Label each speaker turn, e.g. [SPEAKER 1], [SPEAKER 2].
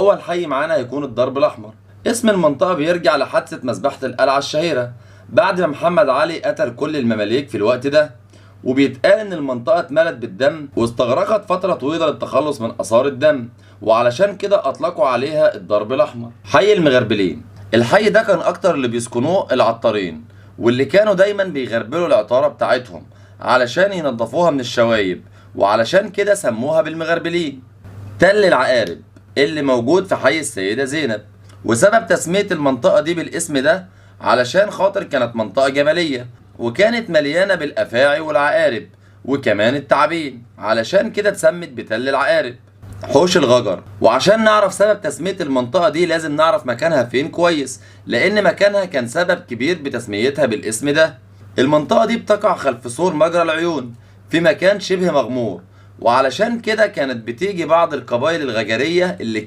[SPEAKER 1] وأول حي معانا هيكون الدرب الأحمر. اسم المنطقة بيرجع لحادثة مذبحة القلعة الشهيرة بعد ما محمد علي قتل كل المماليك في الوقت ده، وبيتقال إن المنطقة اتملت بالدم واستغرقت فترة طويلة للتخلص من آثار الدم، وعلشان كده أطلقوا عليها الدرب الأحمر. حي المغربلين، الحي ده كان أكتر اللي بيسكنوه العطارين، واللي كانوا دايما بيغربلوا العطارة بتاعتهم علشان ينظفوها من الشوايب، وعلشان كده سموها بالمغربلين. تل العقارب اللي موجود في حي السيدة زينب، وسبب تسمية المنطقة دي بالاسم ده علشان خاطر كانت منطقة جبلية وكانت مليانة بالأفاعي والعقارب وكمان التعابين، علشان كده اتسمت بتل العقارب. حوش الغجر، وعشان نعرف سبب تسمية المنطقة دي لازم نعرف مكانها فين كويس، لأن مكانها كان سبب كبير بتسميتها بالاسم ده. المنطقة دي بتقع خلف سور مجرى العيون في مكان شبه مغمور، وعلشان كده كانت بتيجي بعض القبائل الغجرية اللي